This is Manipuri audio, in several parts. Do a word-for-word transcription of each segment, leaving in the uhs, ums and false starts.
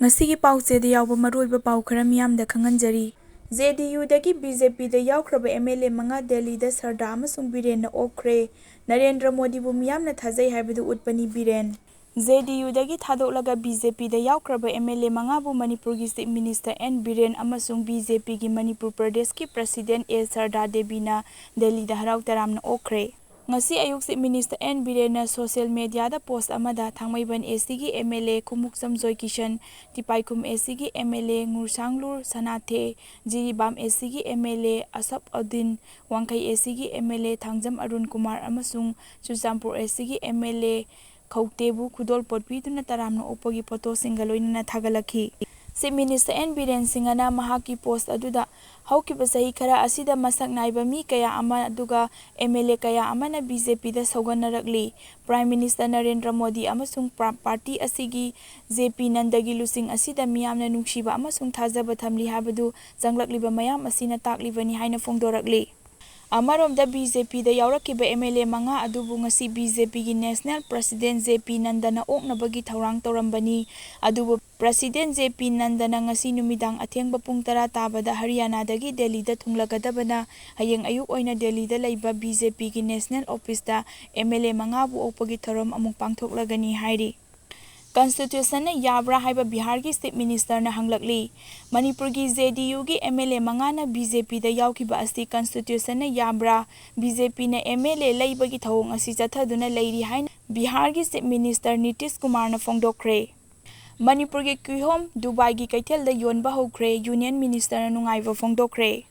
ꯉꯁꯤꯒꯤ ꯄꯥꯎꯆꯦꯗ ꯌꯥꯎꯕ ꯃꯔꯨꯑꯣꯏꯕ ꯄꯥꯎ ꯈꯔ ꯃꯤꯌꯥꯝꯗ ꯈꯪꯍꯟꯖꯔꯤ꯫ ꯖꯦ ꯗꯤ ꯌꯨꯗꯒꯤ ꯕꯤ ꯖꯦ ꯄꯤꯗ ꯌꯥꯎꯈ꯭ꯔꯕ ꯑꯦꯝ ꯑꯦꯜ ꯑꯦ ꯃꯉꯥ ꯗꯦꯜꯂꯤꯗ ꯁꯔꯗꯥ ꯑꯃꯁꯨꯡ ꯕꯤꯔꯦꯟꯅ ꯑꯣꯛꯈ꯭ꯔꯦ꯫ ꯅꯔꯦꯟꯗ꯭ꯔ ꯃꯣꯗꯤꯕꯨ ꯃꯤꯌꯥꯝꯅ ꯊꯥꯖꯩ ꯍꯥꯏꯕꯗꯨ ꯎꯠꯄꯅꯤ ꯕꯤꯔꯦꯟ꯫ ꯖꯦ ꯗꯤ ꯌꯨꯗꯒꯤ ꯊꯥꯗꯣꯛꯂꯒ ꯕꯤ ꯖꯦ ꯄꯤꯗ ꯌꯥꯎꯈ꯭ꯔꯕ ꯑꯦꯝ ꯑꯦꯜ ꯑꯦ ꯃꯉꯥꯕꯨ ꯃꯅꯤꯄꯨꯔꯒꯤ ꯆꯤꯐ ꯃꯤꯅꯤꯁꯇꯔ ꯑꯦꯟ ꯕꯤꯔꯦꯟ ꯑꯃꯁꯨꯡ ꯕꯤ ꯖꯦ ꯄꯤꯒꯤ ꯃꯅꯤꯄꯨꯔ ꯄ꯭ꯔꯗꯦꯁꯀꯤ ꯄ꯭ꯔꯁꯤꯗꯦꯟ ꯑꯦ ꯁꯔꯗꯥ ꯗꯦꯕꯤꯅ ꯗꯦꯜꯂꯤꯗ ꯍꯔꯥꯎ ꯇꯔꯥꯝꯅ ꯑꯣꯛꯈ꯭ꯔꯦ꯫ ꯉꯁꯤ ꯑꯌꯨꯛ ꯆꯤꯐ ꯃꯤꯅꯤꯁꯇꯔ ꯑꯦꯟ ꯕꯤꯔꯦꯟꯅ ꯁꯣꯁꯤꯌꯦꯜ ꯃꯤꯗꯤꯌꯥꯗ ꯄꯣꯁ ꯑꯃꯗ ꯊꯥꯡꯃꯩꯕꯟ ꯑꯦ ꯁꯤꯒꯤ M L A Khumukcham Joykishan, Tipaikhum A ꯁꯤꯒꯤ M L A Ngursanglur Sanate, Jiribam A ꯁꯤꯒꯤ M L A Ashab Uddin, Wangkhei A ꯁꯤꯒꯤ M L A Thangjam Arun Kumar ꯑꯃꯁꯨꯡ ꯆꯨꯔꯆꯥꯟꯄꯨꯔ ꯑꯦ ꯁꯤꯒꯤ ꯑꯦꯝ ꯑꯦꯜ ꯑꯦ ꯈꯧꯇꯦꯕꯨ ꯈꯨꯗꯣꯜꯄꯣꯠ ꯄꯤꯗꯨꯅ ꯇꯔꯥꯝꯅ ꯑꯣꯛꯄꯒꯤ ꯐꯣꯇꯣꯁꯤꯡꯒ ꯂꯣꯏꯅꯅ ꯊꯥꯒꯠꯂꯛꯈꯤ꯫ ꯆꯤꯐ ꯃꯤꯅꯤꯁꯇꯔ ꯑꯦꯟ ꯕꯤꯔꯦꯟ ꯁꯤꯡꯍꯅ ꯃꯍꯥꯛꯀꯤ ꯄꯣꯁ ꯑꯗꯨꯗ ꯍꯧꯈꯤꯕ ꯆꯍꯤ ꯈꯔ ꯑꯁꯤꯗ ꯃꯁꯛ ꯅꯥꯏꯕ ꯃꯤ ꯀꯌꯥ ꯑꯃ ꯑꯗꯨꯒ ꯑꯦꯝ ꯑꯦꯜ ꯑꯦ ꯀꯌꯥ ꯑꯃꯅ ꯕꯤ ꯖꯦ ꯄꯤꯗ ꯁꯧꯒꯠꯅꯔꯛꯂꯤ꯫ ꯄ꯭ꯔꯥꯏꯝ ꯃꯤꯅꯤꯁꯇꯔ ꯅꯔꯦꯟꯗ꯭ꯔ ꯃꯣꯗꯤ ꯑꯃꯁꯨꯡ ꯄ꯭ꯔ-, ꯄꯥꯔꯇꯤ ꯑꯁꯤꯒꯤ ꯖꯦ ꯄꯤ ꯅꯟꯗꯒꯤ ꯂꯨꯆꯤꯡ ꯑꯁꯤꯗ ꯃꯤꯌꯥꯝꯅ ꯅꯨꯡꯁꯤꯕ ꯑꯃꯁꯨꯡ ꯊꯥꯖꯕ ꯊꯝꯂꯤ ꯍꯥꯏꯕꯗꯨ ꯆꯪꯂꯛꯂꯤꯕ ꯃꯌꯥꯝ ꯑꯁꯤꯅ ꯇꯥꯛꯂꯤꯕꯅꯤ ꯍꯥꯏꯅ ꯐꯣꯡꯗꯣꯔꯛꯂꯤ꯫ ꯑꯃꯔꯣꯝꯗ ꯕꯤ ꯖꯦ ꯄꯤꯗ ꯌꯥꯎꯔꯛꯈꯤꯕ ꯑꯦꯝ ꯑꯦꯜ ꯑꯦ ꯃꯉꯥ ꯑꯗꯨꯕꯨ ꯉꯁꯤ ꯕꯤ ꯖꯦ ꯄꯤꯒꯤ ꯅꯦꯁꯅꯦꯜ ꯄ꯭ꯔꯁꯤꯗꯦꯟ ꯖꯦ ꯄꯤ ꯅꯟꯗꯅ ꯑꯣꯛꯅꯕꯒꯤ ꯊꯧꯔꯥꯡ ꯇꯧꯔꯝꯕꯅꯤ꯫ ꯑꯗꯨꯕꯨ ꯄ꯭ꯔꯁꯤꯗꯦꯟ ꯖꯦ ꯄꯤ ꯅꯟꯗꯅ ꯉꯁꯤ ꯅꯨꯃꯤꯗꯥꯡ ꯑꯊꯦꯡꯕ ꯄꯨꯡ ꯇꯔꯥ ꯇꯥꯕꯗ ꯍꯔꯤꯌꯥꯅꯥꯗꯒꯤ ꯗꯦꯜꯂꯤꯗ ꯊꯨꯡꯂꯒꯗꯕꯅ ꯍꯌꯦꯡ ꯑꯌꯨꯛ ꯑꯣꯏꯅ ꯗꯦꯜꯂꯤꯗ ꯂꯩꯕ ꯕꯤ ꯖꯦ ꯄꯤꯒꯤ ꯅꯦꯁꯅꯦꯜ ꯑꯣꯐꯤꯁꯇ ꯑꯦꯝ ꯑꯦꯜ ꯑꯦ ꯃꯉꯥꯕꯨ ꯑꯣꯛꯄꯒꯤ ꯊꯧꯔꯝ ꯑꯃꯨꯛ ꯄꯥꯡꯊꯣꯛꯂꯒꯅꯤ ꯍꯥꯏꯔꯤ꯫ ꯀꯟꯁꯇꯤꯇ꯭ꯌꯨꯁꯟꯅ ꯌꯥꯕ꯭ꯔꯥ ꯍꯥꯏꯕ ꯕꯤꯍꯥꯔꯒꯤ ꯆꯤꯐ ꯃꯤꯅꯤꯁꯇꯔꯅ ꯍꯪꯂꯛꯂꯤ꯫ ꯃꯅꯤꯄꯨꯔꯒꯤ ꯖꯦ ꯗꯤ ꯌꯨꯒꯤ ꯑꯦꯝ ꯑꯦꯜ ꯑꯦ ꯃꯉꯥꯅ ꯕꯤ ꯖꯦ ꯄꯤꯗ ꯌꯥꯎꯈꯤꯕ ꯑꯁꯤ ꯀꯟꯁꯇꯤꯇ꯭ꯌꯨꯁꯟꯅ ꯌꯥꯕ꯭ꯔꯥ? ꯕꯤ ꯖꯦ ꯄꯤꯅ ꯑꯦꯝ ꯑꯦꯜ ꯑꯦ ꯂꯩꯕꯒꯤ ꯊꯧꯑꯣꯡ ꯑꯁꯤ ꯆꯠꯊꯗꯨꯅ ꯂꯩꯔꯤ ꯍꯥꯏꯅ ꯕꯤꯍꯥꯔꯒꯤ ꯆꯤꯐ ꯃꯤꯅꯤꯁꯇꯔ ꯅꯤꯇꯤꯁ ꯀꯨꯃꯥꯔꯅ ꯐꯣꯡꯗꯣꯛꯈ꯭ꯔꯦ꯫ ꯃꯅꯤꯄꯨꯔꯒꯤ ꯀꯤꯍꯣꯝ ꯗꯨꯕꯥꯏꯒꯤ ꯀꯩꯊꯦꯜꯗ ꯌꯣꯟꯕ ꯍꯧꯈ꯭ꯔꯦ, ꯌꯨꯅꯤꯌꯟ ꯃꯤꯅꯤꯁꯇꯔꯅ ꯅꯨꯡꯉꯥꯏꯕ ꯐꯣꯡꯗꯣꯛꯈ꯭ꯔꯦ꯫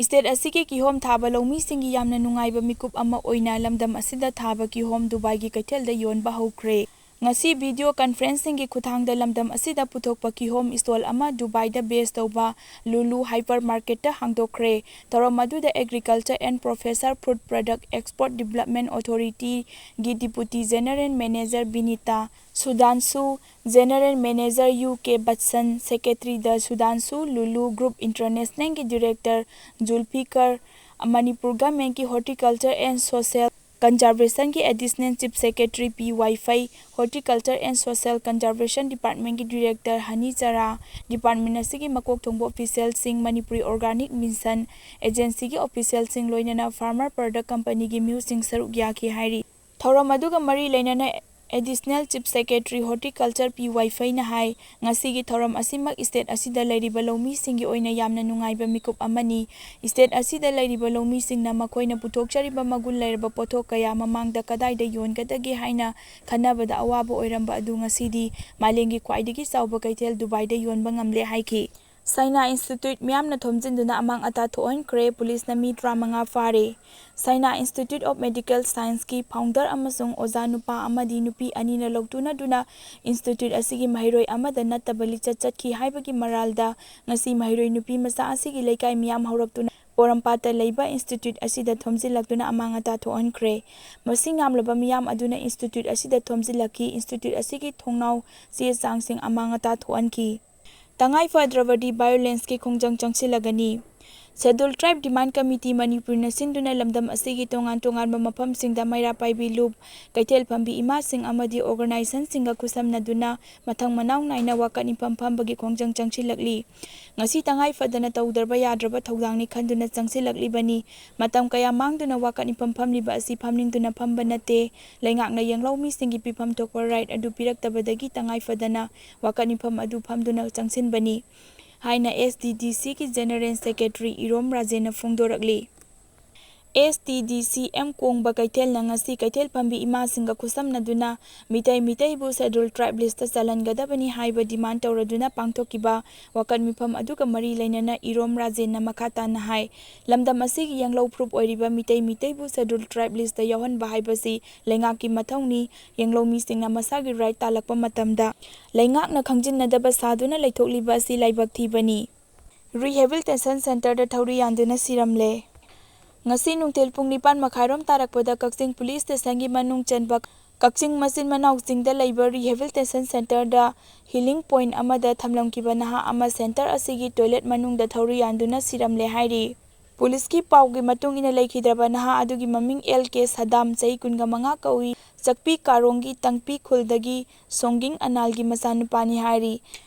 ꯏꯁꯇꯦꯠ ꯑꯁꯤꯒꯤ ꯀꯤꯍꯣꯝ ꯊꯥꯕ ꯂꯧꯃꯤꯁꯤꯡꯒꯤ ꯌꯥꯝꯅ ꯅꯨꯡꯉꯥꯏꯕ ꯃꯤꯀꯨꯞ ꯑꯃ ꯑꯣꯏꯅ ꯂꯝꯗꯝ ꯑꯁꯤꯗ ꯊꯥꯕ ꯀꯤꯍꯣꯝ ꯗꯨꯕꯥꯏꯒꯤ ꯀꯩꯊꯦꯜꯗ ꯌꯣꯟꯕ ꯍꯧꯈ꯭ꯔꯦ꯫ ꯉꯁꯤ ꯚꯤꯗꯤꯑꯣ ꯀꯟꯐꯔꯦꯟꯁꯤꯡꯒꯤ ꯈꯨꯠꯊꯥꯡꯗ ꯂꯝꯗꯝ ꯑꯁꯤꯗ ꯄꯨꯊꯣꯛꯄ ꯀꯤꯍꯣꯝ ꯏꯁꯇꯣꯜ ꯑꯃ ꯗꯨꯕꯥꯏꯗ ꯕꯦꯁ ꯇꯧꯕ ꯂꯨꯂꯨ ꯍꯥꯏꯄꯔ ꯃꯥꯔꯀꯦꯠꯇ ꯍꯥꯡꯗꯣꯛꯈ꯭ꯔꯦ꯫ ꯊꯧꯔꯝ ꯑꯗꯨꯗ Agriculture and Professional Food Product Export Development Authorityꯒꯤ Deputy General Manager Binita, Sudhanshu, General Manager U K Vatsan, Secretary ꯗ ꯁꯨꯗꯥꯟꯁꯨ, ꯂꯨꯂꯨ Group Internationalꯒꯤ Director ꯖꯨꯜꯐꯤꯀꯔ, ꯃꯅꯤꯄꯨꯔ ꯒꯃꯦꯟꯒꯤ Horticulture and Social Conservationꯒꯤ Additional Chief Secretary P Vaiphei, Horticulture and Social Conservation Departmentꯀꯤ Director ꯍꯅꯤ ꯆꯔꯥ, department ꯑꯁꯤꯒꯤ ꯃꯀꯣꯛ ꯊꯣꯡꯕ officialꯁꯤꯡ, Manipuri Organic Mission Agencyꯒꯤ officialꯁꯤꯡ, ꯂꯣꯏꯅꯅ Farmer Product Companyꯒꯤ ꯃꯤꯑꯣꯏꯁꯤꯡ ꯁꯔꯨꯛ ꯌꯥꯈꯤ ꯍꯥꯏꯔꯤ꯫ ꯊꯧꯔꯝ ꯑꯗꯨꯒ ꯃꯔꯤ ꯂꯩꯅꯅ Additional Chief Secretary Horticulture ꯄꯤ ꯋꯥꯏꯐꯩꯅ ꯍꯥꯏ, ꯉꯁꯤꯒꯤ ꯊꯧꯔꯝ ꯑꯁꯤꯃꯛ state ꯑꯁꯤꯗ ꯂꯩꯔꯤꯕ ꯂꯧꯃꯤꯁꯤꯡꯒꯤ ꯑꯣꯏꯅ ꯌꯥꯝꯅ ꯅꯨꯡꯉꯥꯏꯕ ꯃꯤꯀꯨꯞ ꯑꯃꯅꯤ꯫ State ꯑꯁꯤꯗ ꯂꯩꯔꯤꯕ ꯂꯧꯃꯤꯁꯤꯡꯅ ꯃꯈꯣꯏꯅ ꯄꯨꯊꯣꯛꯆꯔꯤꯕ ꯃꯒꯨꯟ ꯂꯩꯔꯕ ꯄꯣꯠꯊꯣꯛ ꯀꯌꯥ ꯃꯃꯥꯡꯗ ꯀꯗꯥꯏꯗ ꯌꯣꯟꯒꯗꯒꯦ ꯍꯥꯏꯅ ꯈꯟꯅꯕꯗ ꯑꯋꯥꯕ ꯑꯣꯏꯔꯝꯕ ꯑꯗꯨ ꯉꯁꯤꯗꯤ ꯃꯥꯂꯦꯝꯒꯤ ꯈ꯭ꯋꯥꯏꯗꯒꯤ ꯆꯥꯎꯕ ꯀꯩꯊꯦꯜ ꯗꯨꯕꯥꯏꯗ ꯌꯣꯟꯕ ꯉꯝꯂꯦ ꯍꯥꯏꯈꯤ꯫ ꯁꯥꯏꯅꯥ Institute ꯃꯤꯌꯥꯝꯅ ꯊꯣꯝꯖꯤꯟꯗꯨꯅ ꯑꯃꯥꯡ ꯑꯇꯥ ꯊꯣꯛꯍꯟꯈ꯭ꯔꯦ, ꯄꯨꯂꯤꯁꯅ ꯃꯤ ꯇꯔꯥꯃꯉꯥ ꯐꯥꯔꯦ꯫ China Institute of Medical Scienceꯀꯤ founder ꯑꯃꯁꯨꯡ ꯑꯣꯖꯥ ꯅꯨꯄꯥ ꯑꯃꯗꯤ ꯅꯨꯄꯤ ꯑꯅꯤꯅ ꯂꯧꯇꯨꯅꯗꯨꯅ institute ꯑꯁꯤꯒꯤ ꯃꯍꯩꯔꯣꯏ ꯑꯃꯗ ꯅꯠꯇꯕ ꯂꯤꯆꯠ ꯆꯠꯈꯤ ꯍꯥꯏꯕꯒꯤ ꯃꯔꯥꯜꯗ ꯉꯁꯤ ꯃꯍꯩꯔꯣꯏ ꯅꯨꯄꯤ ꯃꯆꯥ ꯑꯁꯤꯒꯤ ꯂꯩꯀꯥꯏ ꯃꯤꯌꯥꯝ ꯍꯧꯔꯛꯇꯨꯅ ꯄꯣꯔꯣꯝꯄꯥꯠꯇ ꯂꯩꯕ institute ꯑꯁꯤꯗ ꯊꯣꯝꯖꯤꯜꯂꯛꯇꯨꯅ ꯑꯃꯥꯡ ꯑꯇꯥ ꯊꯣꯛꯍꯟꯈ꯭ꯔꯦ꯫ ꯃꯁꯤꯡ ꯌꯥꯝꯂꯕ ꯃꯤꯌꯥꯝ ꯑꯗꯨꯅ institute ꯑꯁꯤꯗ ꯊꯣꯝꯖꯤꯜꯂꯛꯈꯤ꯫ Institute ꯑꯁꯤꯒꯤ ꯊꯣꯡꯅꯥꯎ ꯆꯦ ꯆꯥꯡꯁꯤꯡ ꯑꯃꯥꯡ ꯑꯇꯥ ꯊꯣꯛꯍꯟꯈꯤ꯫ ꯇꯉꯥꯏ ꯐꯗ꯭ꯔꯕꯗꯤ violenceꯀꯤ ꯈꯣꯡꯖꯪ ꯆꯪꯁꯤꯜꯂꯒꯅꯤ꯫ Scheduled Tribe Demand Committee ꯃꯅꯤꯄꯨꯔꯅ ꯁꯤꯟꯗꯨꯅ ꯂꯝꯗꯝ ꯑꯁꯤꯒꯤ ꯇꯣꯉꯥꯟ ꯇꯣꯉꯥꯟꯕ ꯃꯐꯝꯁꯤꯡꯗ ꯃꯩꯔꯥ ꯄꯥꯏꯕꯤ ꯂꯨꯞ, ꯀꯩꯊꯦꯜ ꯐꯝꯕꯤ ꯏꯃꯥꯁꯤꯡ ꯑꯃꯗꯤ organizationꯁꯤꯡꯒ ꯈꯨꯠꯁꯝꯅꯗꯨꯅ ꯃꯊꯪ ꯃꯅꯥꯎ ꯅꯥꯏꯅ ꯋꯥꯀꯠ ꯃꯤꯐꯝ ꯐꯝꯕꯒꯤ ꯈꯣꯡꯖꯪ ꯆꯪꯁꯤꯜꯂꯛꯂꯤ꯫ ꯉꯁꯤ ꯇꯉꯥꯏ ꯐꯗꯅ ꯇꯧꯗ꯭ꯔꯕ ꯌꯥꯗ꯭ꯔꯕ ꯊꯧꯗꯥꯡꯅꯤ ꯈꯟꯗꯨꯅ ꯆꯪꯁꯤꯜꯂꯛꯂꯤꯕꯅꯤ꯫ ꯃꯇꯝ ꯀꯌꯥ ꯃꯥꯡꯗꯨꯅ ꯋꯥꯀꯠ ꯃꯤꯐꯝ ꯐꯝꯂꯤꯕ ꯑꯁꯤ ꯐꯝꯅꯤꯡꯗꯨꯅ ꯐꯝꯕ ꯅꯠꯇꯦ꯫ ꯂꯩꯉꯥꯛꯅ ꯌꯦꯡꯂꯧꯃꯤꯁꯤꯡꯒꯤ ꯄꯤꯐꯝ ꯊꯣꯛꯄ right ꯑꯗꯨ ꯄꯤꯔꯛꯇꯕꯗꯒꯤ ꯇꯉꯥꯏ ꯐꯗꯅ ꯋꯥꯀꯠ ꯃꯤꯐꯝ ꯑꯗꯨ ꯐꯝꯗꯨꯅ ꯆꯪꯁꯤꯟꯕꯅꯤ ꯍꯥꯏꯅ STDCꯒꯤ General Secretary ꯏꯔꯣꯝ ꯔꯥꯖꯦꯟꯅ ꯐꯣꯡꯗꯣꯔꯛꯂꯤ꯫ STDC M ꯀꯣꯡꯕ ꯀꯩꯊꯦꯜꯅ ꯉꯁꯤ ꯀꯩꯊꯦꯜ ꯐꯝꯕꯤ ꯏꯃꯥꯁꯤꯡꯒ ꯈꯨꯠꯁꯝꯅꯗꯨꯅ ꯃꯤꯇꯩ ꯃꯤꯇꯩꯕꯨ Scheduled Tribe listꯇ ꯆꯜꯍꯟꯒꯗꯕꯅꯤ ꯍꯥꯏꯕ demand ꯇꯧꯔꯗꯨꯅ ꯄꯥꯡꯊꯣꯛꯈꯤꯕ ꯋꯥꯀꯠ ꯃꯤꯐꯝ ꯑꯗꯨꯒ ꯃꯔꯤ ꯂꯩꯅꯅ ꯏꯔꯣꯝ ꯔꯥꯖꯦꯟꯅ ꯃꯈꯥ ꯇꯥꯅ ꯍꯥꯏ, ꯂꯝꯗꯝ ꯑꯁꯤꯒꯤ ꯌꯦꯡꯂꯧ ꯐꯨꯔꯨꯞ ꯑꯣꯏꯔꯤꯕ ꯃꯤꯇꯩ ꯃꯤꯇꯩꯕꯨ Scheduled Tribe listꯇ ꯌꯥꯎꯍꯟꯕ ꯍꯥꯏꯕꯁꯤ ꯂꯩꯉꯥꯛꯀꯤ ꯃꯊꯧꯅꯤ꯫ ꯌꯦꯡꯂꯧꯃꯤꯁꯤꯡꯅ ꯃꯁꯥꯒꯤ right ꯇꯥꯜꯂꯛꯄ ꯃꯇꯝꯗ ꯂꯩꯉꯥꯛꯅ ꯈꯪꯖꯤꯟꯅꯗꯕ ꯁꯥꯗꯨꯅ ꯂꯩꯊꯣꯛꯂꯤꯕ ꯑꯁꯤ ꯂꯥꯏꯕꯛ ꯊꯤꯕꯅꯤ꯫ Rehabilitation Centreꯗ ꯊꯧꯔꯤ ꯌꯥꯟꯗꯨꯅ ꯁꯤꯔꯝꯂꯦ꯫ ꯉꯁꯤ ꯅꯨꯡꯊꯤꯜ ꯄꯨꯡ ꯅꯤꯄꯥꯟ ꯃꯈꯥꯏꯔꯣꯝ ꯇꯥꯔꯛꯄꯗ ꯀꯛꯆꯤꯡ Police Stationꯒꯤ ꯃꯅꯨꯡ ꯆꯟꯕ ꯀꯛꯆꯤꯡ ꯃꯆꯤꯟ ꯃꯅꯥꯎ ꯆꯤꯡꯗ ꯂꯩꯕ Rehabilitation Centreꯗ healing point ꯑꯃꯗ ꯊꯝꯂꯝꯈꯤꯕ ꯅꯍꯥ ꯑꯃ center ꯑꯁꯤꯒꯤ toilet ꯃꯅꯨꯡꯗ ꯊꯧꯔꯤ ꯌꯥꯟꯗꯨꯅ ꯁꯤꯔꯝꯂꯦ ꯍꯥꯏꯔꯤ꯫ ꯄꯨꯂꯤꯁꯀꯤ ꯄꯥꯎꯒꯤ ꯃꯇꯨꯡ ꯏꯟꯅ ꯂꯩꯈꯤꯗ꯭ꯔꯕ ꯅꯍꯥ ꯑꯗꯨꯒꯤ ꯃꯃꯤꯡ ꯑꯦꯜ ꯀꯦ ꯁꯗꯥꯝ, ꯆꯍꯤ ꯀꯨꯟꯒ ꯃꯉꯥ ꯀꯧꯏ, ꯆꯛꯄꯤ ꯀꯥꯔꯣꯡꯒꯤ ꯇꯪꯄꯤ ꯈꯨꯜꯗꯒꯤ ꯁꯣꯡꯒꯤꯡ ꯑꯅꯥꯜꯒꯤ ꯃꯆꯥꯅꯨꯄꯥꯅꯤ ꯍꯥꯏꯔꯤ꯫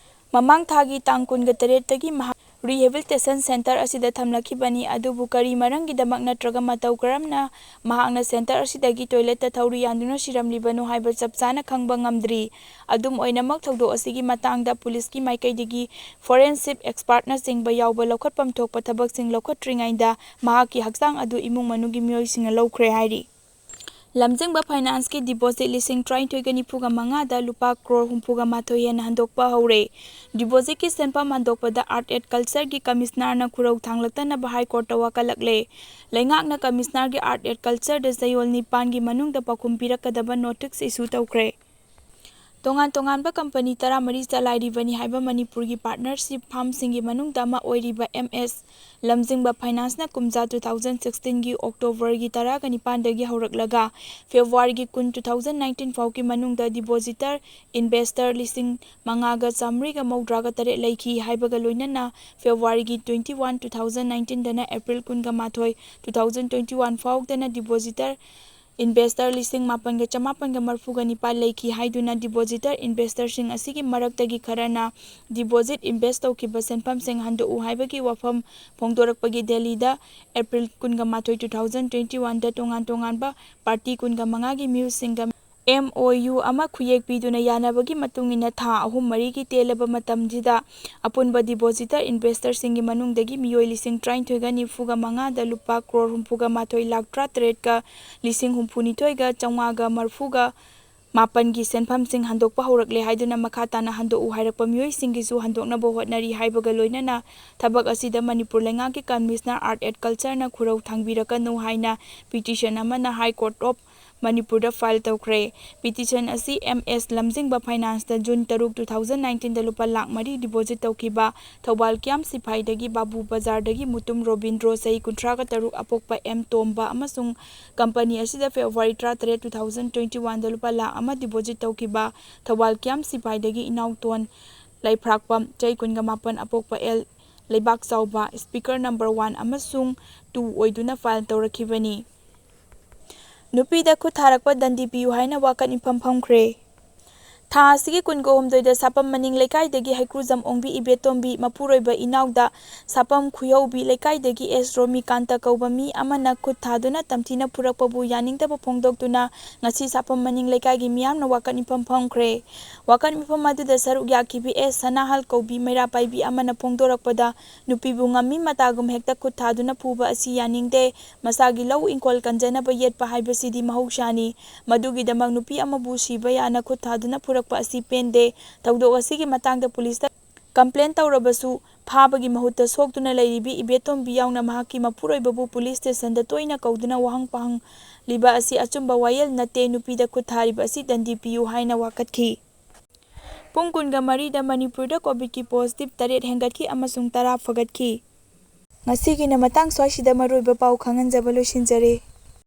ꯃꯃꯥꯡ ꯊꯥꯒꯤ ꯇꯥꯡ ꯀꯨꯟꯒ ꯇꯔꯦꯠꯇꯒꯤ ꯃꯍꯥꯛ rehabilitation centre ꯑꯁꯤꯗ ꯊꯝꯂꯛꯈꯤꯕꯅꯤ, ꯑꯗꯨꯕꯨ ꯀꯔꯤ ꯃꯔꯝꯒꯤꯗꯃꯛ ꯅꯠꯇ꯭ꯔꯒ ꯃꯇꯧ ꯀꯔꯝꯅ ꯃꯍꯥꯛꯅ centre ꯑꯁꯤꯗꯒꯤ toiletꯇ ꯊꯧꯔꯤ ꯌꯥꯟꯗꯨꯅ ꯁꯤꯔꯝꯂꯤꯕꯅꯣ ꯍꯥꯏꯕ ꯆꯞ ꯆꯥꯅ ꯈꯪꯕ ꯉꯝꯗ꯭ꯔꯤ꯫ ꯑꯗꯨꯝ ꯑꯣꯏꯅꯃꯛ, ꯊꯧꯗꯣꯛ ꯑꯁꯤꯒꯤ ꯃꯇꯥꯡꯗ ꯄꯨꯂꯤꯁꯀꯤ ꯃꯥꯏꯀꯩꯗꯒꯤ forensic expertꯅꯆꯤꯡꯕ ꯌꯥꯎꯕ ꯂꯧꯈꯠꯐꯝ ꯊꯣꯛꯄ ꯊꯕꯛꯁꯤꯡ ꯂꯧꯈꯠꯇ꯭ꯔꯤꯉꯩꯗ ꯃꯍꯥꯛꯀꯤ ꯍꯛꯆꯥꯡ ꯑꯗꯨ ꯏꯃꯨꯡ ꯃꯅꯨꯡꯒꯤ ꯃꯤꯑꯣꯏꯁꯤꯡꯅ ꯂꯧꯈ꯭ꯔꯦ ꯍꯥꯏꯔꯤ꯫ ꯂꯝꯖꯤꯡꯕ ꯐꯥꯏꯅꯥꯟꯁꯀꯤ ꯗꯤꯄꯣꯖꯤꯠ ꯂꯤꯁꯤꯡ ꯇꯔꯥꯅꯤꯊꯣꯏꯒ ꯅꯤꯐꯨꯒ ꯃꯉꯥꯗ ꯂꯨꯄꯥ ꯀ꯭ꯔꯣꯔ ꯍꯨꯝꯐꯨꯒ ꯃꯥꯊꯣꯏ ꯍꯦꯟꯅ ꯍꯟꯗꯣꯛꯄ ꯍꯧꯔꯦ꯫ ꯗꯤꯄꯣꯖꯤꯠꯀꯤ ꯁꯦꯟꯐꯝ ꯍꯟꯗꯣꯛꯄꯗ Art and Cultureꯒꯤ ꯀꯃꯤꯁꯅꯥꯔꯅ ꯈꯨꯔꯧ ꯊꯥꯡꯂꯛꯇꯅꯕ ꯍꯥꯏ ꯀꯣꯔꯠꯇ ꯋꯥꯀꯠꯂꯛꯂꯦ꯫ ꯂꯩꯉꯥꯛꯅ ꯀꯃꯤꯁꯅꯥꯔꯒꯤ Art and Cultureꯗ ꯆꯌꯣꯜ ꯅꯤꯄꯥꯟꯒꯤ ꯃꯅꯨꯡꯗ ꯄꯥꯎꯈꯨꯝ ꯄꯤꯔꯛꯀꯗꯕ ꯅꯣꯇꯤꯁ ꯏꯁꯨ ꯇꯧꯈ꯭ꯔꯦ꯫ ꯇꯣꯉꯥꯟ ꯇꯣꯉꯥꯟꯕ ꯀꯝꯄꯅꯤ ꯇꯔꯥꯃꯔꯤ ꯆꯂꯥꯏꯔꯤꯕꯅꯤ ꯍꯥꯏꯕ ꯃꯅꯤꯄꯨꯔꯒꯤ ꯄꯥꯔꯠꯅꯔꯁꯤꯞ ꯐꯥꯝꯁꯤꯡꯒꯤ ꯃꯅꯨꯡꯗ ꯑꯃ ꯑꯣꯏꯔꯤꯕ ꯑꯦꯝ ꯑꯦꯁ ꯂꯝꯖꯤꯡꯕ ꯐꯥꯏꯅꯥꯟꯁꯅ ꯀꯨꯝꯖꯥ two thousand sixteenꯒꯤ ꯑꯣꯛꯇꯣꯕꯔꯒꯤ ꯇꯔꯥꯒ ꯅꯤꯄꯥꯟꯗꯒꯤ ꯍꯧꯔꯛꯂꯒ ꯐꯦꯕ꯭ꯔꯨꯋꯥꯔꯤꯒꯤ ꯀꯨꯟ, two thousand nineteen ꯐꯥꯎꯒꯤ ꯃꯅꯨꯡꯗ ꯗꯤꯄꯣꯖꯤꯇꯔ ꯏꯟꯚꯦꯁꯇꯔ ꯂꯤꯁꯤꯡ ꯃꯉꯥꯒ ꯆꯥꯃꯔꯤꯒ ꯃꯧꯗ꯭ꯔꯥꯒ ꯇꯔꯦꯠ ꯂꯩꯈꯤ ꯍꯥꯏꯕꯒ ꯂꯣꯏꯅꯅ ꯐꯦꯕ꯭ꯔꯨꯋꯥꯔꯤꯒꯤ twenty one, two thousand nineteenꯗꯅ ꯑꯦꯄ꯭ꯔꯤꯜ ꯀꯨꯟꯒ ꯃꯥꯊꯣꯏ, two thousand twenty one ꯐꯥꯎꯗꯅ ꯗꯤꯄꯣꯖꯤꯇꯔ ꯏꯟꯚꯦꯁꯇꯔ ꯂꯤꯁꯤꯡ ꯃꯥꯄꯟꯒ ꯆꯃꯥꯄꯟꯒ ꯃꯔꯐꯨꯒ ꯅꯤꯄꯥꯜ ꯂꯩꯈꯤ ꯍꯥꯏꯗꯨꯅ ꯗꯤꯄꯣꯖꯤꯇꯔ ꯏꯟꯚꯦꯁꯇꯔꯁꯤꯡ ꯑꯁꯤꯒꯤ ꯃꯔꯛꯇꯒꯤ ꯈꯔꯅ ꯗꯤꯄꯣꯖꯤꯠ ꯏꯟꯚꯦꯁ ꯇꯧꯈꯤꯕ ꯁꯦꯟꯐꯝꯁꯤꯡ ꯍꯟꯗꯣꯛꯎ ꯍꯥꯏꯕꯒꯤ ꯋꯥꯐꯝ ꯐꯣꯡꯗꯣꯔꯛꯄꯒꯤ ꯗꯦꯜꯂꯤꯗ ꯑꯦꯄ꯭ꯔꯤꯜ ꯀꯨꯟꯒ ꯃꯥꯊꯣꯏ, two thousand twenty oneꯗ ꯇꯣꯉꯥꯟ ꯇꯣꯉꯥꯟꯕ ꯄꯥꯔꯇꯤ ꯀꯨꯟꯒ ꯃꯉꯥꯒꯤ ꯃꯤꯑꯣꯏꯁꯤꯡꯒ M O U ꯑꯃ ꯈꯨꯌꯦꯛ ꯄꯤꯗꯨꯅ ꯌꯥꯅꯕꯒꯤ ꯃꯇꯨꯡ ꯏꯟꯅ ꯊꯥ ꯑꯍꯨꯝ ꯃꯔꯤꯒꯤ ꯇꯦꯜꯂꯕ ꯃꯇꯝꯁꯤꯗ ꯑꯄꯨꯟꯕ ꯗꯤꯄꯣꯖꯤꯇꯔ ꯏꯟꯚꯦꯁꯇꯔꯁꯤꯡꯒꯤ ꯃꯅꯨꯡꯗꯒꯤ ꯃꯤꯑꯣꯏ ꯂꯤꯁꯤꯡ ꯇꯔꯥꯅꯤꯊꯣꯏꯒ ꯅꯤꯐꯨꯒ ꯃꯉꯥꯗ ꯂꯨꯄꯥ ꯀ꯭ꯔꯣꯔ ꯍꯨꯝꯐꯨꯒ ꯃꯥꯊꯣꯏ ꯂꯥꯈ ꯇꯔꯥꯇꯔꯦꯠꯀ ꯂꯤꯁꯤꯡ ꯍꯨꯝꯐꯨꯅꯤꯊꯣꯏꯒ ꯆꯥꯝꯃꯉꯥꯒ ꯃꯔꯐꯨꯒ ꯃꯥꯄꯟꯒꯤ ꯁꯦꯟꯐꯝꯁꯤꯡ ꯍꯟꯗꯣꯛꯄ ꯍꯧꯔꯛꯂꯦ ꯍꯥꯏꯗꯨꯅ ꯃꯈꯥ ꯇꯥꯅ ꯍꯟꯗꯣꯛꯎ ꯍꯥꯏꯔꯛꯄ ꯃꯤꯑꯣꯏꯁꯤꯡꯒꯤꯁꯨ ꯍꯟꯗꯣꯛꯅꯕ ꯍꯣꯠꯅꯔꯤ ꯍꯥꯏꯕꯒ ꯂꯣꯏꯅꯅ ꯊꯕꯛ ꯑꯁꯤꯗ ꯃꯅꯤꯄꯨꯔ ꯂꯩꯉꯥꯛꯀꯤ ꯀꯃꯤꯁꯅꯔ Art and Cultureꯅ ꯈꯨꯔꯧ ꯊꯥꯡꯕꯤꯔꯛꯀꯅꯨ ꯍꯥꯏꯅ ꯄꯤꯇꯤꯁꯟ ꯑꯃꯅ High Court of ꯃꯅꯤꯄꯨꯔꯗ ꯐꯥꯏꯜ ꯇꯧꯈ꯭ꯔꯦ꯫ ꯄꯤꯇꯤꯁꯟ ꯑꯁꯤ M S ꯂꯝꯖꯤꯡꯕ ꯐꯥꯏꯅꯥꯟꯁꯇ ꯖꯨꯟ ꯇꯔꯨꯛ, two thousand nineteenꯗ ꯂꯨꯄꯥ ꯂꯥꯈ ꯃꯔꯤ ꯗꯤꯄꯣꯖꯤꯠ ꯇꯧꯈꯤꯕ ꯊꯧꯕꯥꯜ ꯀ꯭ꯌꯥꯝ ꯁꯤꯐꯥꯏꯗꯒꯤ ꯕꯥꯕꯨ ꯕꯖꯥꯔꯗꯒꯤ ꯃꯨꯇꯨꯝ ꯔꯣꯕꯤꯟꯗ꯭ꯔꯣ, ꯆꯍꯤ ꯀꯨꯟꯊ꯭ꯔꯥꯒ ꯇꯔꯨꯛ, ꯑꯄꯣꯛꯄ ꯑꯦꯝ ꯇꯣꯝꯕ ꯑꯃꯁꯨꯡ ꯀꯝꯄꯅꯤ ꯑꯁꯤꯗ ꯐꯦꯕ꯭ꯔꯨꯋꯥꯔꯤ ꯇꯔꯥꯇꯔꯦꯠ, two thousand twenty oneꯗ ꯂꯨꯄꯥ ꯂꯥꯈ ꯑꯃ ꯗꯤꯄꯣꯖꯤꯠ ꯇꯧꯈꯤꯕ ꯊꯧꯕꯥꯜ ꯀ꯭ꯌꯥꯝ ꯁꯤꯐꯥꯏꯗꯒꯤ ꯏꯅꯥꯎꯇꯣꯟ ꯂꯩꯐ꯭ꯔꯥꯛꯄꯝ, ꯆꯍꯤ ꯀꯨꯟꯒ ꯃꯥꯄꯟ, ꯑꯄꯣꯛꯄ ꯑꯦꯜ ꯂꯩꯕꯥꯛ ꯆꯥꯎꯕ, speaker number one ꯑꯃꯁꯨꯡ two ꯑꯣꯏꯗꯨꯅ file ꯇꯧꯔꯛꯈꯤꯕꯅꯤ꯫ ꯅꯨꯄꯤꯗ ꯈꯨꯠ ꯊꯥꯔꯛꯄ ꯗꯟꯗꯤ ꯄꯤꯌꯨ ꯍꯥꯏꯅ ꯋꯥꯀꯠ ꯃꯤꯐꯝ ꯐꯝꯈ꯭ꯔꯦ꯫ ꯊꯥ ꯑꯁꯤꯒꯤ ꯀꯨꯟꯒ ꯍꯨꯝꯗꯣꯏꯗ ꯁꯥꯄꯝ ꯃꯅꯤꯡ ꯂꯩꯀꯥꯏꯗꯒꯤ ꯍꯩꯀ꯭ꯔꯨꯖꯝ ꯑꯣꯡꯕꯤ ꯏꯕꯦꯇꯣꯝꯕꯤ ꯃꯄꯨꯔꯣꯏꯕ ꯏꯅꯥꯎꯗ ꯁꯥꯄꯝ ꯈꯨꯌꯧꯕꯤ ꯂꯩꯀꯥꯏꯗꯒꯤ ꯑꯦꯁ ꯔꯣꯃꯤꯀꯥꯟꯇ ꯀꯧꯕ ꯃꯤ ꯑꯃꯅ ꯈꯨꯠ ꯊꯥꯗꯨꯅ ꯇꯝꯊꯤꯅ ꯐꯨꯔꯛꯄꯕꯨ ꯌꯥꯅꯤꯡꯗꯕ ꯐꯣꯡꯗꯣꯛꯇꯨꯅ ꯉꯁꯤ ꯁꯥꯄꯝ ꯃꯅꯤꯡ ꯂꯩꯀꯥꯏꯒꯤ ꯃꯤꯌꯥꯝꯅ ꯋꯥꯀꯠ ꯃꯤꯐꯝ ꯐꯝꯈ꯭ꯔꯦ꯫ ꯋꯥꯀꯠ ꯃꯤꯐꯝ ꯑꯗꯨꯗ ꯁꯔꯨꯛ ꯌꯥꯈꯤꯕꯤ ꯑꯦꯁ ꯁꯅꯥꯍꯜ ꯀꯧꯕꯤ ꯃꯩꯔꯥ ꯄꯥꯏꯕꯤ ꯑꯃꯅ ꯐꯣꯡꯗꯣꯔꯛꯄꯗ, ꯅꯨꯄꯤꯕꯨ ꯉꯝꯃꯤ ꯃꯇꯥꯒꯨꯝ ꯍꯦꯛꯇ ꯈꯨꯠ ꯊꯥꯗꯨꯅ ꯐꯨꯕ ꯑꯁꯤ ꯌꯥꯅꯤꯡꯗꯦ꯫ ꯃꯁꯥꯒꯤ ꯂꯧ ꯏꯪꯈꯣꯜ ꯀꯟꯖꯅꯕ ꯌꯦꯠꯄ ꯍꯥꯏꯕꯁꯤꯗꯤ ꯃꯍꯧꯁꯥꯅꯤ꯫ ꯃꯗꯨꯒꯤꯗꯃꯛ ꯅꯨꯄꯤ ꯑꯃꯕꯨ ꯁꯤꯕ ꯌꯥꯅ ꯈꯨꯠ ꯊꯥꯗꯨꯅ ꯐꯨꯔꯛꯄ ꯑꯁꯤ ꯄꯦꯟꯗꯦ꯫ ꯊꯧꯗꯣꯛ ꯑꯁꯤꯒꯤ ꯃꯇꯥꯡꯗ ꯄꯨꯂꯤꯁꯇ complain ꯇꯧꯔꯕꯁꯨ, ꯐꯥꯕꯒꯤ ꯃꯍꯨꯠꯇ ꯁꯣꯛꯇꯨꯅ ꯂꯩꯔꯤꯕꯤ ꯏꯕꯦꯇꯣꯝꯕꯤ ꯌꯥꯎꯅ ꯃꯍꯥꯛꯀꯤ ꯃꯄꯨꯔꯣꯏꯕꯕꯨ ꯄꯨꯂꯤꯁ ꯁ꯭ꯇꯦꯁꯟꯗ ꯇꯣꯏꯅ ꯀꯧꯗꯨꯅ ꯋꯥꯍꯪ ꯄꯥꯍꯪꯂꯤꯕ ꯑꯁꯤ ꯑꯆꯨꯝꯕ ꯋꯥꯌꯦꯜ ꯅꯠꯇꯦ, ꯅꯨꯄꯤꯗ ꯈꯨꯠ ꯊꯥꯔꯤꯕ ꯑꯁꯤ ꯗꯟꯗꯤ ꯄꯤꯌꯨ ꯍꯥꯏꯅ ꯋꯥꯀꯠꯈꯤ꯫ ꯄꯨꯡ ꯀꯨꯟꯒ ꯃꯔꯤꯗ ꯃꯅꯤꯄꯨꯔꯗ COVID-ꯀꯤ positive ꯇꯔꯦꯠ ꯍꯦꯟꯒꯠꯈꯤ ꯑꯃꯁꯨꯡ ꯇꯔꯥ ꯐꯒꯠꯈꯤ꯫ ꯉꯁꯤꯒꯤꯅ ꯃꯇꯥꯡ ꯁ꯭ꯋꯥꯏꯁꯤꯗ, ꯃꯔꯨꯑꯣꯏꯕ ꯄꯥꯎ ꯈꯪꯍꯟꯖꯕ ꯂꯣꯏꯁꯤꯟꯖꯔꯦ꯫